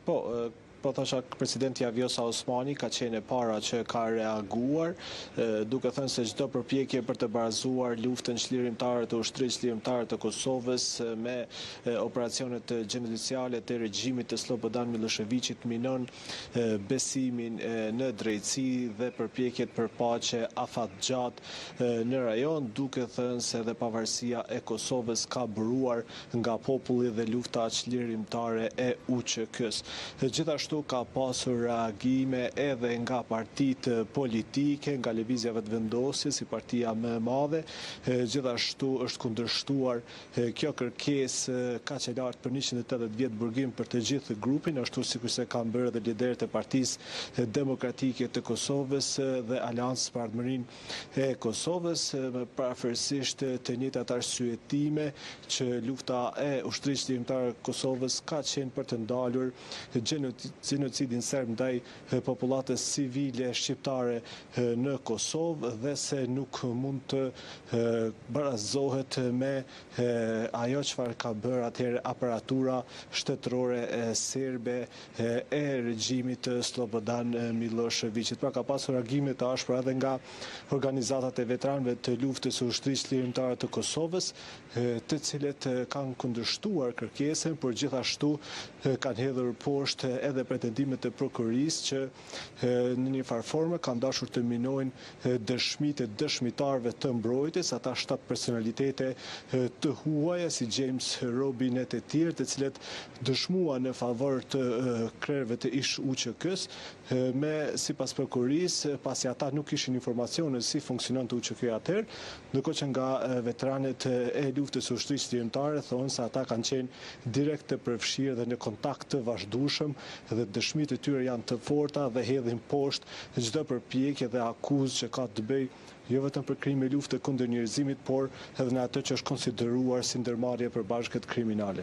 Po, po thosha presidentja Vjosa Osmani ka qenë e para që ka reaguar, duke thënë se çdo përpjekje për të barazuar luftën çlirimtare të Ushtrisë Çlirimtare të Kosovës me operacionet gjenocidiale të regjimit të Slobodan Millosheviqit minon besimin në drejtësi dhe përpjekjet për paqe afatgjatë në rajon, duke thënë se edhe pavarësia e Kosovës ka buruar nga populli dhe lufta çlirimtare e UÇK-së. Gjithashtu ka pasur reagime edhe nga partitë politike, nga Lëvizja Vetëvendosje si partia më e madhe, gjithashtu është kundërshtuar kjo kërkesë kaq e lartë për 180 vjet burgim për të gjithë grupin, ashtu sikurse kanë bërë edhe liderët e Partisë Demokratike të Kosovës dhe Aleancës për Ardhmërinë e Kosovës, me përafërsisht të njëjtat arsyetime që lufta e Ushtrisë Çlirimtare të Kosovës ka qenë për të ndalur gjenocidin serb ndaj popullatës civile shqiptare në Kosovë dhe se nuk mund të barazohet me ajo çfarë ka bërë atëherë aparatura shtetërore serbe e regjimit të Slobodan Millosheviqit. Pra ka pasur reagime të ashpra edhe nga organizatat e veteranëve të luftës së Ushtrisë Çlirimtare të Kosovës, të cilët kanë kundërshtuar kërkesën, por gjithashtu kanë hedhur poshtë edhe pretendimet e prokurorisë që në një farë forme kanë dashur të minojnë dëshmitë e dëshmitarëve të mbrojtjes, ata shtatë personalitete të huaja si James Robin e të tjerë, të cilët dëshmuan në favor të krerëve të ish UÇK-së, me sipas prokurorisë, pasi ata nuk kishin informacione si funksiononte UÇK-ja atëherë, ndërkohë që nga veteranët e luftës së Ushtrisë Çlirimtare thonë se ata kanë qenë direkt të përfshirë dhe në kontakt të vazhdueshëm dhe dëshmitë e tyre janë të forta dhe hedhin poshtë çdo përpjekje dhe akuzë që ka të bëjë jo vetëm për krime lufte kundër njerëzimit, por edhe në atë që është konsideruar si ndërmarrje e përbashkët kriminale.